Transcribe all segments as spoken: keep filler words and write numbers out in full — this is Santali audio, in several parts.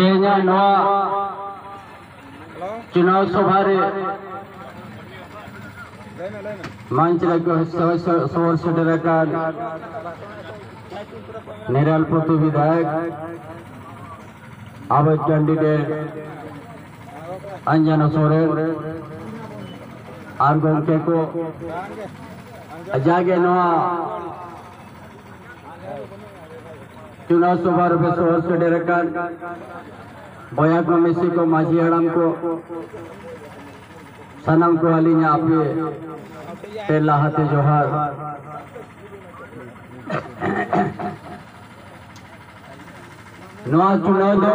ᱛᱮᱦᱮᱧᱟᱜ ᱱᱚᱣᱟ ᱪᱩᱱᱟᱣ ᱥᱚᱵᱷᱟ ᱨᱮ ᱢᱚᱧᱪ ᱨᱮ ᱥᱚᱦᱚᱨ ᱥᱮᱴᱮᱨ ᱟᱠᱟᱱ ᱱᱮᱨᱟᱞ ᱯᱨᱚᱛᱤ ᱵᱤᱫᱷᱟᱭᱚᱠ, ᱟᱵᱚ ᱠᱮᱱᱰᱤᱰᱮᱴ ᱟᱧᱡᱟᱱᱟ ᱥᱚᱨᱮᱱ ᱟᱨ ᱜᱚᱢᱠᱮ ᱠᱚ, ᱡᱟᱜᱮ ᱱᱚᱣᱟ ᱪᱩᱱᱟᱣ ᱥᱚᱵᱷᱟ ᱨᱮᱯᱮ ᱥᱚᱦᱚᱨ ᱥᱮᱴᱮᱨ ᱟᱠᱟᱱ ᱵᱚᱭᱦᱟ ᱠᱚ, ᱢᱤᱥᱤ ᱠᱚ, ᱢᱟᱹᱡᱷᱤ ᱦᱟᱲᱟᱢ ᱠᱚ, ᱥᱟᱱᱟᱢ ᱠᱚ ᱟᱹᱞᱤᱧᱟᱜ ᱟᱯᱮ ᱯᱮ ᱞᱟᱦᱟᱛᱮ ᱡᱚᱦᱟᱨ᱾ ᱱᱚᱣᱟ ᱪᱩᱱᱟᱣ ᱫᱚ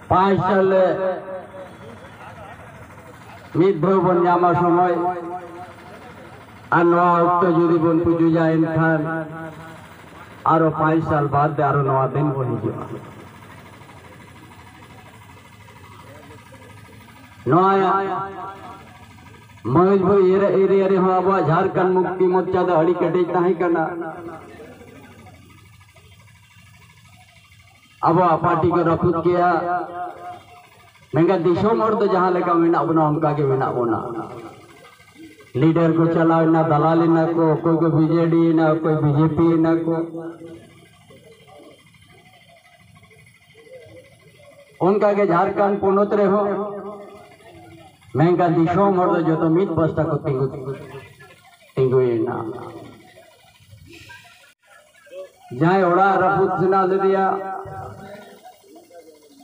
ᱯᱟᱸᱪ ᱥᱟᱞ ᱨᱮ ᱢᱤᱫ ᱫᱷᱟᱣ ᱵᱚᱱ ᱧᱟᱢᱟ ᱥᱚᱢᱚᱭ, ᱟᱨ ᱱᱚᱣᱟ ᱚᱠᱛᱚ ᱡᱩᱫᱤ ᱵᱚᱱ ᱯᱩᱡᱩᱡᱟ, ᱮᱱᱠᱷᱟᱱ ᱟᱨᱚ ᱯᱟᱸᱪ ᱥᱟᱞ ᱵᱟᱫ ᱛᱮ ᱟᱨᱚ ᱱᱚᱣᱟ ᱫᱤᱱ ᱵᱚᱱ ᱦᱤᱡᱩᱜᱼᱟ᱾ ᱱᱚᱣᱟ ᱢᱚᱭᱩᱨᱵᱷᱚᱸᱡᱽ ᱮᱨᱤᱭᱟ ᱨᱮᱦᱚᱸ ᱟᱵᱚᱣᱟᱜ ᱡᱷᱟᱲᱠᱷᱚᱸᱰ ᱢᱩᱠᱛᱤ ᱢᱳᱨᱪᱟ ᱫᱚ ᱟᱹᱰᱤ ᱠᱮᱴᱮᱡ ᱛᱟᱦᱮᱸ ᱠᱟᱱᱟ᱾ ᱟᱵᱚᱣᱟᱜ ᱯᱟᱨᱴᱤ ᱠᱚ ᱨᱟᱹᱯᱩᱫ ᱠᱮᱜᱼᱟ, ᱢᱮᱱᱠᱷᱟᱱ ᱫᱤᱥᱚᱢ ᱦᱚᱲ ᱫᱚ ᱡᱟᱦᱟᱸ ᱞᱮᱠᱟ ᱢᱮᱱᱟᱜ ᱵᱚᱱᱟ, ᱚᱱᱠᱟ ᱜᱮ ᱢᱮᱱᱟᱜ ᱵᱚᱱᱟ᱾ ᱞᱤᱰᱟᱨ ᱠᱚ ᱪᱟᱞᱟᱣ ᱮᱱᱟ, ᱫᱟᱞᱟᱞ ᱮᱱᱟ ᱠᱚ, ᱚᱠᱚᱭ ᱠᱚ ᱵᱤᱡᱮᱰᱤ ᱮᱱᱟ, ᱚᱠᱚᱭ ᱵᱤᱡᱮᱯᱤ ᱮᱱᱟ ᱠᱚ᱾ ᱚᱱᱠᱟ ᱜᱮ ᱡᱷᱟᱲᱠᱷᱚᱸᱰ ᱯᱚᱱᱚᱛ ᱨᱮᱦᱚᱸ, ᱢᱮᱱᱠᱷᱟᱱ ᱫᱤᱥᱚᱢ ᱦᱚᱲ ᱫᱚ ᱡᱚᱛᱚ ᱢᱤᱫ ᱯᱟᱥᱴᱟ ᱠᱚ ᱛᱤᱸᱜᱩ, ᱛᱤᱸᱜᱩᱭᱮᱱᱟ᱾ ᱡᱟᱦᱟᱸᱭ ᱚᱲᱟᱜ ᱨᱟᱹᱯᱩᱫ ᱥᱟᱱᱟ ᱞᱮᱫᱮᱭᱟ,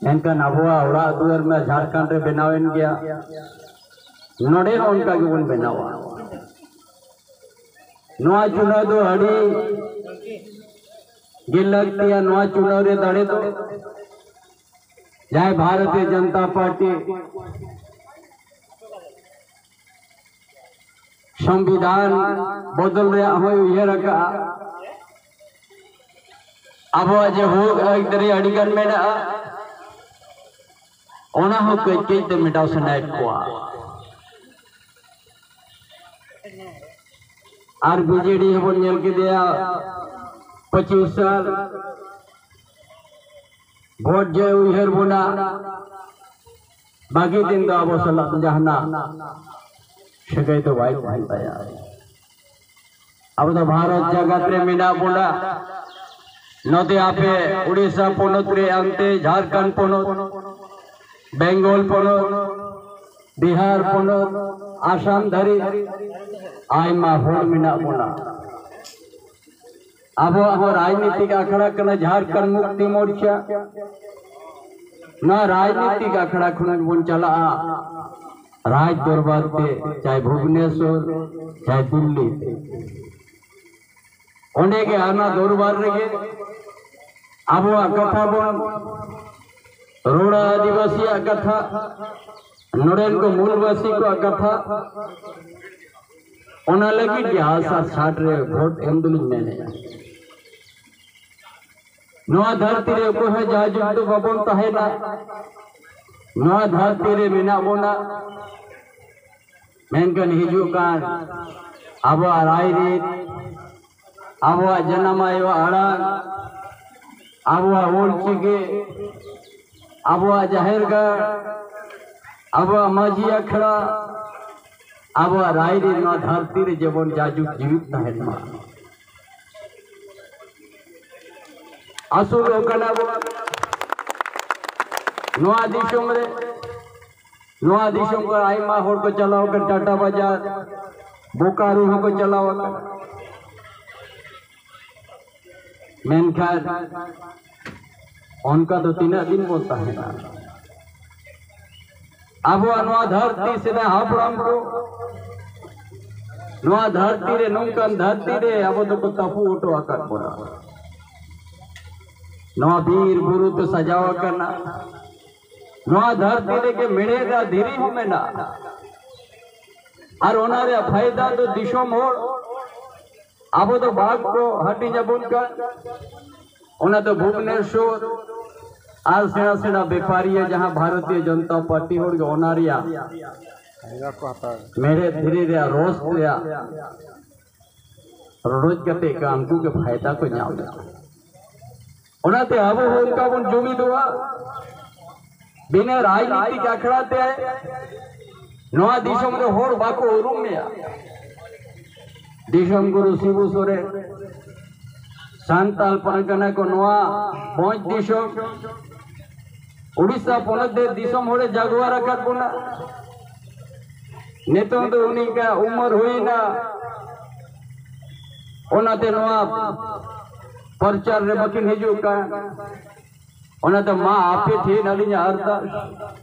ᱢᱮᱱᱠᱷᱟᱱ ᱟᱵᱚᱣᱟᱜ ᱚᱲᱟᱜ ᱫᱩᱣᱟᱹᱨ ᱢᱟ ᱡᱷᱟᱲᱠᱷᱚᱸᱰ ᱨᱮ ᱵᱮᱱᱟᱣᱮᱱ ᱜᱮᱭᱟ᱾ ᱱᱚᱰᱮ ᱦᱚᱸ ᱚᱱᱠᱟ ᱜᱮᱵᱚᱱ ᱵᱮᱱᱟᱣᱟ᱾ ᱱᱚᱣᱟ ᱪᱩᱱᱟᱹᱣ ᱫᱚ ᱟᱹᱰᱤ ᱜᱮ ᱞᱟᱹᱠᱛᱤᱭᱟ᱾ ᱱᱚᱣᱟ ᱪᱩᱱᱟᱹᱣ ᱨᱮ ᱫᱟᱲᱮ ᱫᱚ ᱡᱟᱦᱟᱸᱭ ᱵᱷᱟᱨᱚᱛᱤᱭᱚ ᱡᱚᱱᱚᱛᱟ ᱯᱟᱨᱴᱤ ᱥᱚᱝᱵᱤᱫᱷᱟᱱ ᱵᱚᱫᱚᱞ ᱨᱮᱭᱟᱜ ᱦᱚᱸᱭ ᱩᱭᱦᱟᱹᱨ ᱟᱠᱟᱫᱼᱟ᱾ ᱟᱵᱚᱣᱟᱜ ᱡᱮ ᱦᱚᱠ ᱟᱹᱭᱫᱟᱹᱨᱤ ᱟᱹᱰᱤᱜᱟᱱ ᱢᱮᱱᱟᱜᱼᱟ, ᱚᱱᱟ ᱦᱚᱸ ᱠᱟᱹᱡ ᱠᱟᱹᱡ ᱛᱮ ᱢᱮᱴᱟᱣ ᱥᱟᱱᱟᱭᱮᱫ ᱠᱚᱣᱟ᱾ ᱟᱨ ᱵᱤᱡᱮᱰᱤ ᱦᱚᱸᱵᱚᱱ ᱧᱮᱞ ᱠᱮᱫᱮᱭᱟ ᱯᱚᱸᱪᱤᱥ ᱥᱟᱞ, ᱵᱷᱳᱴ ᱡᱮ ᱩᱭᱦᱟᱹᱨ ᱵᱚᱱᱟ, ᱵᱟᱹᱜᱤ ᱫᱤᱱ ᱫᱚ ᱟᱵᱚ ᱥᱟᱞᱟᱜ ᱡᱟᱦᱟᱱᱟᱜ ᱥᱟᱹᱜᱟᱹᱭ ᱫᱚ ᱵᱟᱭ ᱛᱟᱦᱮᱱ ᱛᱟᱭᱟ᱾ ᱟᱵᱚ ᱫᱚ ᱵᱷᱟᱨᱚᱛ ᱡᱟᱠᱟᱛ ᱨᱮ ᱢᱮᱱᱟᱜ ᱵᱚᱱᱟ᱾ ᱱᱚᱛᱮ ᱟᱯᱮ ᱩᱲᱤᱥᱥᱟ ᱯᱚᱱᱚᱛ ᱨᱮ, ᱟᱱᱛᱮ ᱡᱷᱟᱲᱠᱷᱚᱸᱰ ᱯᱚᱱᱚᱛ, ᱵᱮᱝᱜᱚᱞ ᱯᱚᱱᱚᱛ, ᱵᱤᱦᱟᱨ ᱯᱚᱱᱚᱛ, ᱟᱥᱟᱢ ᱫᱷᱟᱹᱨᱤᱡ ᱟᱭᱢᱟ ᱦᱚᱲ ᱢᱮᱱᱟᱜ ᱵᱚᱱᱟ᱾ ᱟᱵᱚᱣᱟᱜ ᱦᱚᱸ ᱨᱟᱡᱽᱱᱤᱛᱤᱠ ᱟᱠᱷᱲᱟ ᱠᱟᱱᱟ ᱡᱷᱟᱲᱠᱷᱚᱸᱰ ᱢᱩᱠᱛᱤ ᱢᱳᱨᱪᱟ᱾ ᱱᱚᱣᱟ ᱨᱟᱡᱽᱱᱤᱛᱤᱠ ᱟᱠᱷᱲᱟ ᱠᱷᱚᱱ ᱵᱚᱱ ᱪᱟᱞᱟᱜᱼᱟ ᱨᱟᱡᱽ ᱫᱚᱨᱵᱟᱨ ᱛᱮ, ᱪᱟᱦᱮ ᱵᱷᱩᱵᱽᱱᱮᱥᱚᱨ, ᱪᱟᱦᱮ ᱫᱤᱞᱞᱤ ᱛᱮ᱾ ᱚᱸᱰᱮ ᱜᱮ ᱚᱱᱟ ᱫᱚᱨᱵᱟᱨ ᱨᱮᱜᱮ ᱟᱵᱚᱣᱟᱜ ᱠᱟᱛᱷᱟ ᱵᱚᱱ ᱨᱚᱲᱟ, ᱟᱹᱫᱤᱵᱟᱹᱥᱤᱭᱟᱜ ᱠᱟᱛᱷᱟ, ᱱᱚᱰᱮᱱ ᱠᱚ ᱢᱩᱞᱵᱟᱹᱥᱤ ᱠᱚᱣᱟᱜ ᱠᱟᱛᱷᱟ᱾ ᱚᱱᱟ ᱞᱟᱹᱜᱤᱫ ᱜᱮ ᱟᱥᱟᱲ ᱥᱟᱴ ᱨᱮ ᱵᱷᱳᱴ ᱮᱢ ᱫᱚᱞᱤᱧ ᱢᱮᱱᱮᱫᱼᱟ᱾ ᱱᱚᱣᱟ ᱫᱷᱟᱹᱨᱛᱤ ᱨᱮ ᱚᱠᱚᱭ ᱦᱚᱸ ᱡᱟᱭᱡᱩᱜᱽ ᱫᱚ ᱵᱟᱵᱚᱱ ᱛᱟᱦᱮᱱᱟ᱾ ᱱᱚᱣᱟ ᱫᱷᱟᱹᱨᱛᱤ ᱨᱮ ᱢᱮᱱᱟᱜ ᱵᱚᱱᱟ, ᱢᱮᱱᱠᱷᱟᱱ ᱦᱤᱡᱩᱜ ᱠᱟᱱ ᱟᱵᱚᱣᱟᱜ ᱨᱟᱭᱨᱤᱛ, ᱟᱵᱚᱣᱟᱜ ᱡᱟᱱᱟᱢ ᱟᱭᱳ ᱟᱲᱟᱝ, ᱟᱵᱚᱣᱟᱜ ᱚᱞ ᱪᱤᱠᱤ, ᱟᱵᱚᱣᱟᱜ ᱡᱟᱦᱮᱨ ᱜᱟᱲ, ᱟᱵᱚᱣᱟᱜ ᱢᱟᱹᱡᱷᱤ ᱟᱠᱷᱲᱟ, ᱟᱵᱚᱣᱟᱜ ᱨᱟᱭᱨᱤᱛ ᱱᱚᱣᱟ ᱫᱷᱟᱹᱨᱛᱤ ᱨᱮ ᱡᱮᱢᱚᱱ ᱡᱟᱭᱡᱩᱜᱽ ᱡᱤᱣᱤᱫ ᱛᱟᱦᱮᱱ ᱢᱟ᱾ ᱟᱹᱥᱩᱞᱚᱜ ᱠᱟᱱᱟ ᱵᱚᱱ ᱱᱚᱣᱟ ᱫᱤᱥᱚᱢ ᱨᱮ᱾ ᱱᱚᱣᱟ ᱫᱤᱥᱚᱢ ᱠᱷᱚᱱ ᱟᱭᱢᱟ ᱦᱚᱲ ᱠᱚ ᱪᱟᱞᱟᱣ ᱟᱠᱟᱱ, ᱴᱟᱴᱟ ᱵᱟᱡᱟᱨ, ᱵᱳᱠᱟᱨᱳ ᱦᱚᱸᱠᱚ ᱪᱟᱞᱟᱣ ᱟᱠᱟᱱᱟ᱾ ᱢᱮᱱᱠᱷᱟᱱ ᱚᱱᱠᱟ ᱫᱚ ᱛᱤᱱᱟᱹᱜ ᱫᱤᱱ ᱵᱚᱱ ᱛᱟᱦᱮᱱᱟ? ᱟᱵᱚᱣᱟᱜ ᱱᱚᱣᱟ ᱫᱷᱟᱹᱨᱛᱤ, ᱥᱮᱫᱟᱭ ᱦᱟᱯᱲᱟᱢ ᱠᱚ ᱱᱚᱣᱟ ᱫᱷᱟᱹᱨᱛᱤ ᱨᱮ, ᱱᱚᱝᱠᱟᱱ ᱫᱷᱟᱹᱨᱛᱤ ᱨᱮ ᱟᱵᱚ ᱫᱚᱠᱚ ᱛᱟᱹᱯᱩ ᱦᱚᱴᱚ ᱟᱠᱟᱫ ᱵᱚᱱᱟ᱾ ᱱᱚᱣᱟ ᱵᱤᱨ ᱵᱩᱨᱩ ᱛᱮ ᱥᱟᱡᱟᱣ ᱟᱠᱟᱱᱟ᱾ ᱱᱚᱣᱟ ᱫᱷᱟᱹᱨᱛᱤ ᱨᱮᱜᱮ ᱢᱮᱬᱦᱮᱫ ᱟᱨ ᱫᱷᱤᱨᱤ ᱦᱚᱸ ᱢᱮᱱᱟᱜᱼᱟ᱾ ᱟᱨ ᱚᱱᱟ ᱨᱮᱭᱟᱜ ᱯᱷᱟᱭᱫᱟ ᱫᱚ ᱫᱤᱥᱚᱢ ᱦᱚᱲ, ᱟᱵᱚ ᱫᱚ ᱵᱷᱟᱜᱽ ᱠᱚ ᱦᱟᱹᱴᱤᱧ ᱟᱵᱚᱱ ᱠᱟᱱ᱾ ᱚᱱᱟ ᱫᱚ ᱵᱷᱩᱵᱽᱱᱮᱥᱚᱨ ᱟᱨ ᱥᱮᱬᱟ ᱥᱮᱬᱟ ᱵᱮᱯᱟᱨᱤᱭᱟᱹ, ᱡᱟᱦᱟᱸ ᱵᱷᱟᱨᱚᱛᱤᱭᱚ ᱡᱚᱱᱚᱛᱟ ᱯᱟᱨᱴᱤ ᱦᱚᱲ ᱜᱮ ᱚᱱᱟ ᱨᱮᱭᱟᱜ ᱯᱷᱟᱭᱫᱟ ᱠᱚ ᱦᱟᱛᱟᱣᱟ᱾ ᱢᱮᱬᱦᱮᱫ ᱫᱷᱤᱨᱤ ᱨᱮᱭᱟᱜ ᱨᱚᱥ ᱨᱮᱭᱟᱜ ᱨᱚᱰᱚᱡ ᱠᱟᱛᱮ ᱠᱚ, ᱩᱱᱠᱩ ᱜᱮ ᱯᱷᱟᱭᱫᱟ ᱠᱚ ᱧᱟᱢ ᱮᱫᱟ᱾ ᱚᱱᱟᱛᱮ ᱟᱵᱚ ᱦᱚᱸ ᱚᱱᱠᱟ ᱵᱚᱱ ᱡᱩᱢᱤᱫᱚᱜᱼᱟ᱾ ᱵᱤᱱᱟᱹ ᱨᱟᱡᱽᱱᱤᱛᱤᱠ ᱟᱠᱷᱲᱟ ᱛᱮ ᱱᱚᱣᱟ ᱫᱤᱥᱚᱢ ᱨᱮ ᱦᱚᱲ ᱵᱟᱠᱚ ᱩᱨᱩᱢ ᱢᱮᱭᱟ᱾ ᱫᱤᱥᱚᱢ ᱜᱩᱨᱩ ᱥᱤᱵᱩ ᱥᱚᱨᱮᱱ, ᱥᱟᱱᱛᱟᱲ ᱯᱟᱨᱜᱟᱱᱟ ᱠᱚ ᱱᱚᱣᱟ ᱵᱷᱚᱸᱡᱽ ᱫᱤᱥᱚᱢ, ᱩᱲᱤᱥᱥᱟ ᱯᱚᱱᱚᱛ ᱨᱮ ᱫᱤᱥᱚᱢ ᱦᱚᱲᱮ ᱡᱟᱜᱣᱟᱨ ᱟᱠᱟᱫ ᱵᱚᱱᱟ᱾ ᱱᱤᱛᱚᱝ ᱫᱚ ᱩᱱᱤ ᱩᱢᱮᱨ ᱦᱩᱭᱱᱟ, ᱚᱱᱟᱛᱮ ᱱᱚᱣᱟ ᱯᱨᱚᱪᱟᱨ ᱨᱮ ᱵᱟᱹᱠᱤᱱ ᱦᱤᱡᱩᱜ ᱠᱟᱱ᱾ ᱚᱱᱟᱛᱮ ᱢᱟ ᱟᱯᱮ ᱴᱷᱮᱱ ᱟᱹᱞᱤᱧᱟᱜ ᱟᱨᱫᱟᱥ,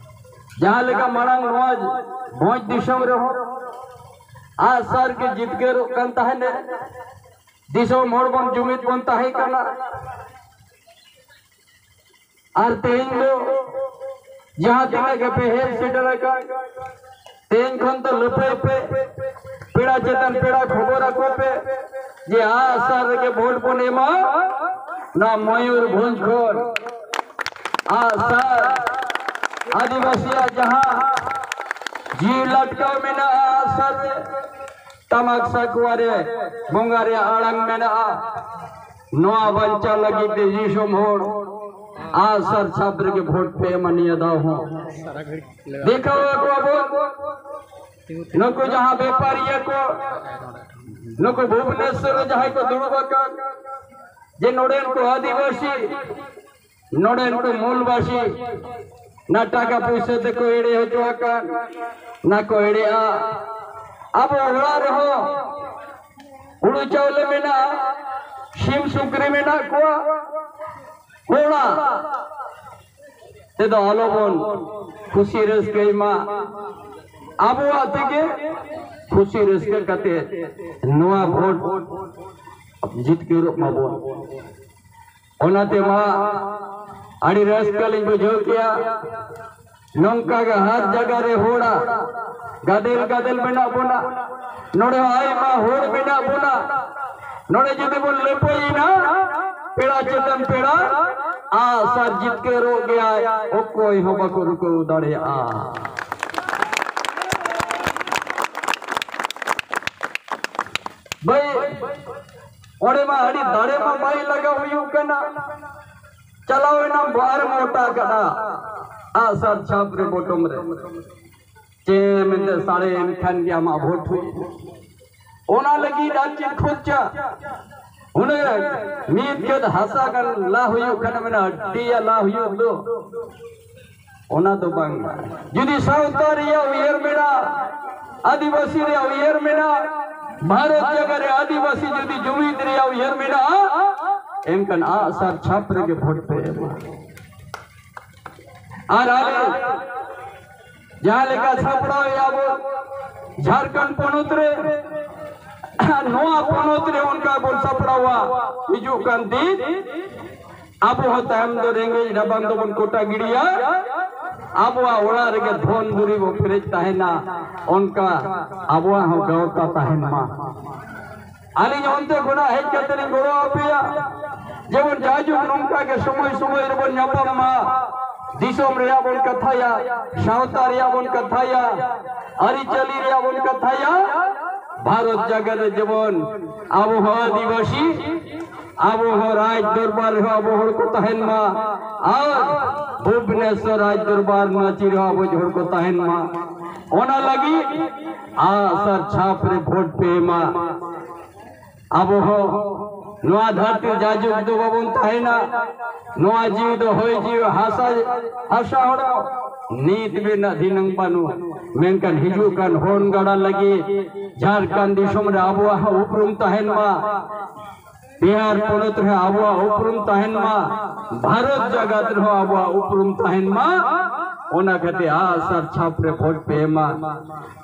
ᱡᱟᱦᱟᱸ ᱞᱮᱠᱟ ᱢᱟᱲᱟᱝ ᱱᱚᱣᱟ ᱵᱷᱚᱸᱡᱽ ᱫᱤᱥᱚᱢ ᱨᱮᱦᱚᱸ ᱟᱜᱼᱥᱟᱨ ᱜᱮ ᱡᱤᱛᱠᱟᱹᱨᱚᱜ ᱠᱟᱱ ᱛᱟᱦᱮᱸᱱᱟ, ᱫᱤᱥᱚᱢ ᱦᱚᱲ ᱵᱚᱱ ᱡᱩᱢᱤᱫ ᱵᱚᱱ ᱛᱟᱦᱮᱸ ᱠᱟᱱᱟ᱾ ᱟᱨ ᱛᱮᱦᱮᱧ ᱫᱚ ᱡᱟᱦᱟᱸ ᱛᱤᱱᱟᱹᱜ ᱜᱮᱯᱮ ᱦᱮᱡ ᱥᱮᱴᱮᱨ ᱟᱠᱟᱱ, ᱛᱮᱦᱮᱧ ᱠᱷᱚᱱ ᱫᱚ ᱞᱟᱹᱯᱟᱹᱭ ᱯᱮ, ᱯᱮᱲᱟ ᱪᱮᱛᱟᱱ ᱯᱮᱲᱟ ᱠᱷᱚᱵᱚᱨ ᱟᱠᱚ ᱯᱮ ᱡᱮ ᱟᱜᱼᱥᱟᱨ ᱨᱮᱜᱮ ᱵᱷᱳᱴ ᱵᱚᱱ ᱮᱢᱟ ᱱᱚᱣᱟ ᱢᱚᱭᱩᱨᱵᱷᱚᱸᱡᱽ ᱠᱷᱚᱱ᱾ ᱟᱜᱼᱥᱟᱨ ᱟᱹᱫᱤᱵᱟᱹᱥᱤᱭᱟᱜ ᱡᱟᱦᱟᱸ ᱡᱤᱣᱤ ᱞᱟᱴᱠᱟᱣ ᱢᱮᱱᱟᱜᱼᱟ ᱟᱜᱼᱥᱟᱨ ᱨᱮ, ᱴᱟᱢᱟᱠ ᱥᱟᱠᱣᱟ ᱨᱮ ᱵᱚᱸᱜᱟ ᱨᱮᱭᱟᱜ ᱟᱲᱟᱝ ᱢᱮᱱᱟᱜᱼᱟ᱾ ᱱᱚᱣᱟ ᱵᱟᱧᱪᱟᱣ ᱞᱟᱹᱜᱤᱫ ᱛᱮ ᱫᱤᱥᱚᱢ ᱦᱚᱲ ᱟᱜᱼᱥᱟᱨ ᱥᱟᱵ ᱨᱮᱜᱮ ᱵᱷᱳᱴ ᱯᱮ ᱮᱢᱟ ᱱᱤᱭᱟᱹ ᱫᱷᱟᱣ ᱦᱚᱸ᱾ ᱫᱮᱠᱷᱟᱣ ᱟᱠᱚᱣᱟ ᱵᱚᱱ ᱱᱩᱠᱩ ᱡᱟᱦᱟᱸ ᱵᱮᱯᱟᱨᱤᱭᱟᱹ ᱠᱚ, ᱱᱩᱠᱩ ᱵᱷᱩᱵᱽᱱᱮᱥᱚᱨ ᱨᱮ ᱡᱟᱦᱟᱸᱭ ᱠᱚ ᱫᱩᱲᱩᱵ ᱟᱠᱟᱱ, ᱡᱮ ᱱᱚᱰᱮᱱ ᱠᱚ ᱟᱹᱫᱤᱵᱟᱹᱥᱤ, ᱱᱚᱰᱮᱱ ᱠᱚ ᱢᱩᱞᱵᱟᱥᱤ, ᱱᱟ ᱴᱟᱠᱟ ᱯᱩᱭᱥᱟᱹ ᱛᱮᱠᱚ ᱮᱲᱮ ᱦᱚᱪᱚ ᱟᱠᱟᱱ, ᱱᱟ ᱠᱚ ᱮᱲᱮᱜᱼᱟ᱾ ᱟᱵᱚ ᱚᱲᱟᱜ ᱨᱮᱦᱚᱸ ᱦᱩᱲᱩ ᱪᱟᱣᱞᱮ ᱢᱮᱱᱟᱜᱼᱟ, ᱥᱤᱢ ᱥᱩᱠᱨᱤ ᱢᱮᱱᱟᱜ ᱠᱚᱣᱟ, ᱚᱲᱟᱜ ᱛᱮᱫᱚ ᱟᱞᱚᱵᱚᱱ ᱠᱷᱩᱥᱤ ᱨᱟᱹᱥᱠᱟᱹᱭ ᱢᱟ, ᱟᱵᱚᱣᱟᱜ ᱛᱮᱜᱮ ᱠᱷᱩᱥᱤ ᱨᱟᱹᱥᱠᱟᱹ ᱠᱟᱛᱮ ᱱᱚᱣᱟ ᱵᱷᱳᱴ ᱡᱤᱛᱠᱟᱹᱨᱚᱜ ᱢᱟᱵᱚᱱ᱾ ᱚᱱᱟᱛᱮ ᱢᱟ ᱟᱹᱰᱤ ᱨᱟᱹᱥᱠᱟᱹ ᱞᱤᱧ ᱵᱩᱡᱷᱟᱹᱣ ᱠᱮᱜᱼᱟ᱾ ᱱᱚᱝᱠᱟ ᱜᱮ ᱦᱟᱨ ᱡᱟᱭᱜᱟ ᱨᱮ ᱦᱚᱲᱟᱜ ᱜᱟᱫᱮᱞ ᱜᱟᱫᱮᱞ ᱢᱮᱱᱟᱜ ᱵᱚᱱᱟ᱾ ᱱᱚᱰᱮ ᱦᱚᱸ ᱟᱭᱢᱟ ᱦᱚᱲ ᱢᱮᱱᱟᱜ ᱵᱚᱱᱟ᱾ ᱱᱚᱰᱮ ᱡᱩᱫᱤ ᱵᱚᱱ ᱞᱟᱹᱯᱟᱹᱭᱮᱱᱟ, ᱯᱮᱲᱟ ᱪᱮᱛᱟᱱ ᱯᱮᱲᱟ, ᱟᱜᱼᱥᱟᱨ ᱡᱤᱛᱠᱟᱹᱨᱚᱜ ᱜᱮᱭᱟᱭ, ᱚᱠᱚᱭ ᱦᱚᱸ ᱵᱟᱠᱚ ᱨᱩᱠᱟᱹᱣ ᱫᱟᱲᱮᱭᱟᱜᱼᱟ᱾ ᱵᱷᱟᱹᱭ, ᱚᱸᱰᱮ ᱢᱟ ᱟᱹᱰᱤ ᱫᱟᱲᱮ ᱢᱟ ᱵᱟᱭ ᱞᱟᱜᱟᱣ ᱦᱩᱭᱩᱜ ᱠᱟᱱᱟ᱾ ᱪᱟᱞᱟᱣ ᱮᱱᱟᱢ ᱵᱟᱨ ᱢᱚᱴᱟ ᱠᱟᱰᱟ, ᱟᱜᱼᱥᱟᱨ ᱪᱷᱟᱯ ᱨᱮ ᱵᱚᱴᱚᱢ ᱨᱮ ᱪᱮ ᱢᱮᱱᱛᱮ ᱥᱟᱲᱮ ᱮᱱ ᱠᱷᱟᱱ ᱜᱮ ᱟᱢᱟᱜ ᱵᱷᱳᱴ ᱦᱩᱭ ᱮᱱᱟ᱾ ᱚᱱᱟ ᱞᱟᱹᱜᱤᱫ ᱟᱨ ᱪᱮᱫ ᱠᱷᱚᱨᱪᱟ? ᱚᱱᱮ ᱢᱤᱫ ᱠᱷᱮᱛ ᱦᱟᱥᱟ ᱜᱟᱱ ᱞᱟ ᱦᱩᱭᱩᱜ ᱠᱟᱱᱟ, ᱢᱮᱱᱟ ᱟᱹᱰᱤ ᱞᱟ ᱦᱩᱭᱩᱜ ᱫᱚ, ᱚᱱᱟ ᱫᱚ ᱵᱟᱝ᱾ ᱡᱩᱫᱤ ᱥᱟᱶᱛᱟ ᱨᱮᱭᱟᱜ ᱩᱭᱦᱟᱹᱨ ᱢᱮᱱᱟᱜᱼᱟ, ᱟᱹᱫᱤᱵᱟᱹᱥᱤ ᱨᱮᱭᱟᱜ ᱩᱭᱦᱟᱹᱨ ᱢᱮᱱᱟᱜᱼᱟ, ᱵᱷᱟᱨᱚᱛ ᱡᱟᱭᱜᱟ ᱨᱮ ᱟᱹᱫᱤᱵᱟᱹᱥᱤ ᱡᱩᱫᱤ ᱡᱩᱢᱤᱫ ᱨᱮᱭᱟᱜ ᱩᱭᱦᱟᱹᱨ ᱢᱮᱱᱟᱜᱼᱟ, ᱮᱱᱠᱷᱟᱱ ᱟᱜᱼᱥᱟᱨ ᱪᱷᱟᱯ ᱨᱮᱜᱮ ᱵᱷᱳᱴ ᱯᱮ ᱮᱢᱟ᱾ ᱟᱨ ᱟᱞᱮ ᱡᱟᱦᱟᱸ ᱞᱮᱠᱟ ᱥᱟᱯᱲᱟᱣᱮᱫᱼᱟ ᱵᱚ ᱡᱷᱟᱲᱠᱷᱚᱸᱰ ᱯᱚᱱᱚᱛ ᱨᱮ, ᱱᱚᱣᱟ ᱯᱚᱱᱚᱛ ᱨᱮ ᱚᱱᱠᱟ ᱵᱚᱱ ᱥᱟᱯᱲᱟᱣᱟ, ᱦᱤᱡᱩᱜ ᱠᱟᱱ ᱫᱤᱱ ᱟᱵᱚ ᱦᱚᱸ ᱛᱟᱭᱚᱢ ᱫᱚ ᱨᱮᱸᱜᱮᱡ ᱨᱟᱵᱟᱝ ᱫᱚᱵᱚᱱ ᱠᱚᱴᱟ ᱜᱤᱰᱤᱭᱟ, ᱟᱵᱚᱣᱟᱜ ᱚᱲᱟᱜ ᱨᱮᱜᱮ ᱫᱷᱚᱱ ᱫᱩᱨᱤᱵ ᱵᱚ ᱯᱮᱨᱮᱡ ᱛᱟᱦᱮᱱᱟ, ᱚᱱᱠᱟ ᱟᱵᱚᱣᱟᱜ ᱦᱚᱸ ᱜᱟᱶᱛᱟ ᱛᱟᱦᱮᱱ ᱢᱟ᱾ ᱟᱹᱞᱤᱧ ᱚᱱᱛᱮ ᱠᱷᱚᱱᱟᱜ ᱦᱮᱡ ᱠᱟᱛᱮ ᱞᱤᱧ ᱜᱚᱲᱚ ᱟᱯᱮᱭᱟ᱾ ᱡᱮᱢᱚᱱ ᱡᱟᱭᱡᱩᱜᱽ ᱱᱚᱝᱠᱟ ᱜᱮ ᱥᱚᱢᱚᱭ ᱥᱚᱢᱚᱭ ᱨᱮᱵᱚᱱ ᱧᱟᱯᱟᱢ ᱢᱟ, ᱫᱤᱥᱚᱢ ᱨᱮᱭᱟᱜ ᱵᱚᱱ ᱠᱟᱛᱷᱟᱭᱟ, ᱥᱟᱶᱛᱟ ᱨᱮᱭᱟᱜ ᱵᱚᱱ ᱠᱟᱛᱷᱟᱭᱟ, ᱟᱹᱨᱤᱪᱟᱹᱞᱤ ᱨᱮᱭᱟᱜ ᱵᱚᱱ ᱠᱟᱛᱷᱟᱭᱟ᱾ ᱵᱷᱟᱨᱚᱛ ᱡᱟᱜᱟᱛ ᱨᱮ ᱡᱮᱢᱚᱱ ᱟᱵᱚ ᱦᱚᱸ ᱟᱹᱫᱤᱵᱟᱹᱥᱤ, ᱟᱵᱚ ᱦᱚᱸ ᱨᱟᱡᱽ ᱫᱚᱨᱵᱟᱨ ᱨᱮᱦᱚᱸ ᱟᱵᱚ ᱦᱚᱲ ᱠᱚ ᱛᱟᱦᱮᱱ ᱢᱟ, ᱟᱨ ᱵᱷᱩᱵᱽᱱᱮᱥᱚᱨ ᱨᱟᱡᱽ ᱫᱚᱨᱵᱟᱨ ᱢᱟᱹᱪᱤ ᱨᱮᱦᱚᱸ ᱟᱵᱚ ᱦᱚᱲ ᱠᱚ ᱛᱟᱦᱮᱱ ᱢᱟ᱾ ᱚᱱᱟ ᱞᱟᱹᱜᱤᱫ ᱟᱜᱼᱥᱟᱨ ᱪᱷᱟᱯ ᱨᱮ ᱵᱷᱳᱴ ᱯᱮ ᱮᱢᱟ᱾ ᱟᱵᱚ ᱦᱚᱸ ᱱᱚᱣᱟ ᱫᱷᱟᱹᱨᱛᱤ ᱡᱟᱭᱡᱩᱜᱽ ᱫᱚ ᱵᱟᱵᱚᱱ ᱛᱟᱦᱮᱱᱟ᱾ ᱱᱚᱣᱟ ᱡᱤᱣᱤ ᱫᱚ ᱦᱚᱭ ᱡᱤᱣᱤ ᱦᱟᱥᱟ, ᱦᱟᱥᱟ ᱦᱚᱲᱢᱚ, ᱱᱤᱛ ᱨᱮᱱᱟᱜ ᱫᱷᱤᱱᱟᱹᱝ ᱵᱟᱹᱱᱩᱜ᱾ ᱢᱮᱱᱠᱷᱟᱱ ᱦᱤᱡᱩᱜ ᱠᱟᱱ ᱦᱚᱱ ᱜᱟᱰᱟ ᱞᱟᱹᱜᱤᱫ ᱡᱷᱟᱲᱠᱷᱚᱸᱰ ᱫᱤᱥᱚᱢ ᱨᱮ ᱟᱵᱚᱣᱟᱜ ᱦᱚᱸ ᱩᱯᱨᱩᱢ ᱛᱟᱦᱮᱱ ᱢᱟ, ᱵᱤᱦᱟᱨ ᱯᱚᱱᱚᱛ ᱨᱮ ᱟᱵᱚᱣᱟᱜ ᱩᱯᱨᱩᱢ ᱛᱟᱦᱮᱱ ᱢᱟ, ᱵᱷᱟᱨᱚᱛ ᱡᱟᱠᱟᱛ ᱨᱮᱦᱚᱸ ᱟᱵᱚᱣᱟᱜ ᱩᱯᱨᱩᱢ ᱛᱟᱦᱮᱱ ᱢᱟ᱾ ᱚᱱᱟ ᱠᱷᱟᱹᱛᱤᱨ ᱟᱜᱼᱥᱟᱨ ᱪᱷᱟᱯ ᱨᱮ ᱵᱷᱳᱴ ᱯᱮ ᱮᱢᱟ᱾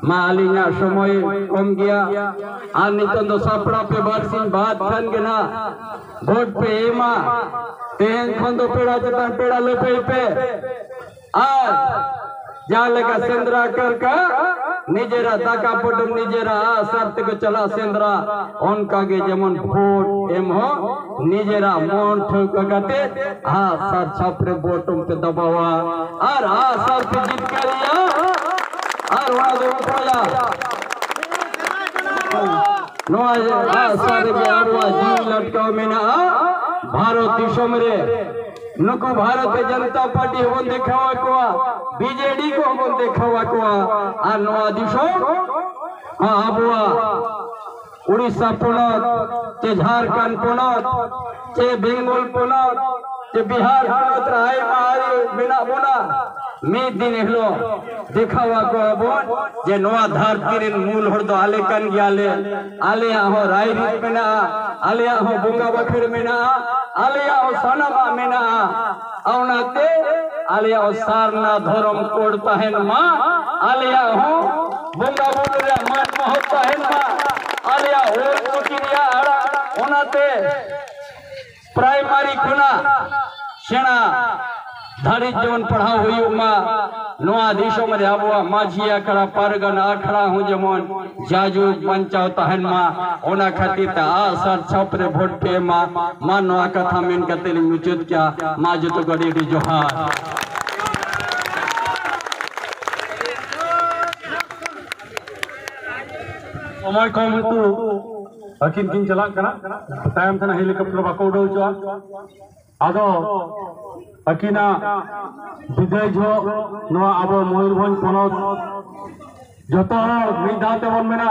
ᱢᱟ, ᱟᱹᱞᱤᱧᱟᱜ ᱥᱚᱢᱚᱭ ᱠᱚᱢ ᱜᱮᱭᱟ, ᱟᱨ ᱱᱤᱛᱚᱝ ᱫᱚ ᱥᱟᱯᱲᱟᱣ ᱯᱮ, ᱵᱟᱨᱥᱤᱧ ᱵᱟᱫ ᱠᱷᱟᱱ ᱜᱮ ᱱᱟᱦᱟᱜ ᱵᱷᱳᱴ ᱯᱮ ᱮᱢᱟ᱾ ᱛᱮᱦᱮᱧ ᱠᱷᱚᱱ ᱫᱚ ᱯᱮᱲᱟ ᱪᱮᱛᱟᱱ ᱯᱮᱲᱟ ᱞᱟᱹᱯᱟᱹᱭ ᱯᱮ᱾ ᱟᱨ ᱡᱟᱦᱟᱸ ᱞᱮᱠᱟ ᱥᱮᱸᱫᱽᱨᱟ ᱠᱟᱨᱠᱟ ᱱᱤᱡᱮᱨᱟᱜ ᱫᱟᱠᱟ ᱯᱚᱴᱚᱢ ᱱᱤᱡᱮᱨᱟᱜ ᱟᱜᱼᱥᱟᱨ ᱛᱮᱠᱚ ᱪᱟᱞᱟᱜ ᱥᱮᱸᱫᱽᱨᱟ, ᱚᱱᱠᱟ ᱜᱮ ᱡᱮᱢᱚᱱ ᱵᱷᱳᱴ ᱮᱢ ᱦᱚᱸ ᱱᱤᱡᱮᱨᱟᱜ ᱢᱚᱱ ᱴᱷᱟᱹᱣᱠᱟᱹ ᱠᱟᱛᱮ ᱟᱜᱼᱥᱟᱨ ᱪᱷᱟᱯ ᱨᱮ ᱵᱚᱴᱚᱢ ᱯᱮ ᱫᱟᱵᱟᱣᱟ ᱟᱨ ᱟᱜᱼᱥᱟᱨ ᱯᱮ ᱡᱤᱛᱠᱟᱹᱨᱤᱭᱟ᱾ ᱟᱨ ᱚᱱᱟ ᱫᱚ ᱩᱯᱟᱭᱟ᱾ ᱱᱚᱣᱟ ᱟᱜᱼᱥᱟᱨ ᱨᱮᱜᱮ ᱟᱵᱚᱣᱟᱜ ᱡᱤᱣᱤ ᱞᱟᱴᱠᱟᱣ ᱢᱮᱱᱟᱜᱼᱟ᱾ ᱵᱷᱟᱨᱚᱛ ᱫᱤᱥᱚᱢ ᱨᱮ ᱱᱩᱠᱩ ᱵᱷᱟᱨᱚᱛᱤᱭᱚ ᱡᱚᱱᱚᱛᱟ ᱯᱟᱨᱴᱤ ᱦᱚᱸᱵᱚᱱ ᱫᱮᱠᱷᱟᱣ ᱟᱠᱚᱣᱟ, ᱵᱤᱡᱮᱰᱤ ᱠᱚᱦᱚᱸ ᱵᱚᱱ ᱫᱮᱠᱷᱟᱣ ᱟᱠᱚᱣᱟ᱾ ᱟᱨ ᱱᱚᱣᱟ ᱫᱤᱥᱚᱢ ᱦᱚᱸ ᱟᱵᱚᱣᱟᱜ ᱩᱲᱤᱥᱥᱟ ᱯᱚᱱᱚᱛ, ᱪᱮ ᱡᱷᱟᱲᱠᱷᱚᱸᱰ ᱯᱚᱱᱚᱛ, ᱪᱮ ᱵᱮᱝᱜᱚᱞ ᱯᱚᱱᱚᱛ, ᱪᱮ ᱵᱤᱦᱟᱨ ᱯᱚᱱᱚᱛ ᱨᱮ ᱟᱭᱢᱟ ᱟᱹᱨᱤ ᱢᱮᱱᱟᱜ ᱵᱚᱱᱟ᱾ ᱢᱤᱫ ᱫᱤᱱ ᱦᱤᱞᱳᱜ ᱫᱮᱠᱷᱟᱣ ᱟᱠᱚᱣᱟ ᱵᱚᱱ ᱡᱮ ᱱᱚᱣᱟ ᱫᱷᱟᱹᱨᱛᱤ ᱨᱮᱱ ᱢᱩᱞ ᱦᱚᱲ ᱫᱚ ᱟᱞᱮ ᱠᱟᱱ ᱜᱮᱭᱟᱞᱮ᱾ ᱟᱞᱮᱭᱟᱜ ᱦᱚᱸ ᱨᱟᱭᱨᱤᱛ ᱢᱮᱱᱟᱜᱼᱟ, ᱟᱞᱮᱭᱟᱜ ᱦᱚᱸ ᱵᱚᱸᱜᱟ ᱵᱟᱠᱷᱮᱲ ᱢᱮᱱᱟᱜᱼᱟ, ᱟᱞᱮᱭᱟᱜ ᱦᱚᱸ ᱥᱟᱱᱟᱢᱟᱜ ᱢᱮᱱᱟᱜᱼᱟ᱾ ᱚᱱᱟᱛᱮ ᱟᱞᱮᱭᱟᱜ ᱦᱚᱸ ᱥᱟᱨᱱᱟ ᱫᱷᱚᱨᱚᱢ ᱠᱳᱰ ᱛᱟᱦᱮᱱ ᱢᱟ, ᱟᱞᱮᱭᱟᱜ ᱦᱚᱸ ᱵᱚᱸᱜᱟ ᱵᱩᱨᱩ ᱨᱮᱭᱟᱜ ᱢᱟᱹᱱ ᱢᱚᱦᱚᱛ ᱛᱟᱦᱮᱱ ᱢᱟ, ᱟᱞᱮᱭᱟᱜ ᱚᱞ ᱪᱤᱠᱤ ᱨᱮᱭᱟᱜ ᱟᱲᱟᱜ᱾ ᱚᱱᱟᱛᱮ ᱯᱨᱟᱭᱢᱟᱨᱤ ᱠᱷᱚᱱᱟᱜ ᱥᱮᱬᱟ ᱫᱷᱟᱹᱨᱤᱡ ᱡᱮᱢᱚᱱ ᱯᱟᱲᱦᱟᱣ ᱦᱩᱭᱩᱜ ᱢᱟ᱾ ᱱᱚᱣᱟ ᱫᱤᱥᱚᱢ ᱨᱮ ᱟᱵᱚᱣᱟᱜ ᱢᱟᱹᱡᱷᱤ ᱟᱠᱷᱲᱟ, ᱯᱟᱨᱜᱟᱱᱟ ᱟᱠᱷᱲᱟ ᱦᱚᱸ ᱡᱮᱢᱚᱱ ᱡᱟᱭᱡᱩᱜᱽ ᱵᱟᱧᱪᱟᱣ ᱛᱟᱦᱮᱱ ᱢᱟ, ᱚᱱᱟ ᱠᱷᱟᱹᱛᱤᱨ ᱛᱮ ᱟᱜᱼᱥᱟᱨ ᱪᱷᱟᱯ ᱨᱮ ᱵᱷᱳᱴ ᱯᱮ ᱮᱢᱟ᱾ ᱢᱟ ᱱᱚᱣᱟ ᱠᱟᱛᱷᱟ ᱢᱮᱱ ᱠᱟᱛᱮ ᱞᱤᱧ ᱢᱩᱪᱟᱹᱫ ᱠᱮᱜᱼᱟ᱾ ᱢᱟ ᱡᱚᱛᱚ ᱠᱚ ᱟᱹᱰᱤ ᱟᱹᱰᱤ ᱡᱚᱦᱟᱨ᱾ ᱥᱚᱢᱚᱭ ᱠᱚᱢ ᱦᱮᱛᱩ ᱟᱹᱠᱤᱱ ᱠᱤᱱ ᱪᱟᱞᱟᱜ ᱠᱟᱱᱟ, ᱛᱟᱭᱚᱢ ᱛᱮᱱᱟᱜ ᱦᱮᱞᱤᱠᱚᱯᱴᱟᱨ ᱵᱟᱠᱚ ᱩᱰᱟᱹᱣ ᱦᱚᱪᱚᱣᱟᱜᱼᱟ᱾ ᱟᱫᱚ ᱟᱹᱠᱤᱱᱟᱜ ᱵᱤᱫᱟᱹᱭ ᱡᱚᱦᱚᱜ ᱱᱚᱣᱟ ᱟᱵᱚ ᱢᱚᱭᱩᱨᱵᱷᱚᱸᱡᱽ ᱯᱚᱱᱚᱛ ᱡᱚᱛᱚ ᱦᱚᱲ ᱢᱤᱫ ᱫᱷᱟᱣ ᱛᱮᱵᱚᱱ ᱢᱮᱱᱟ,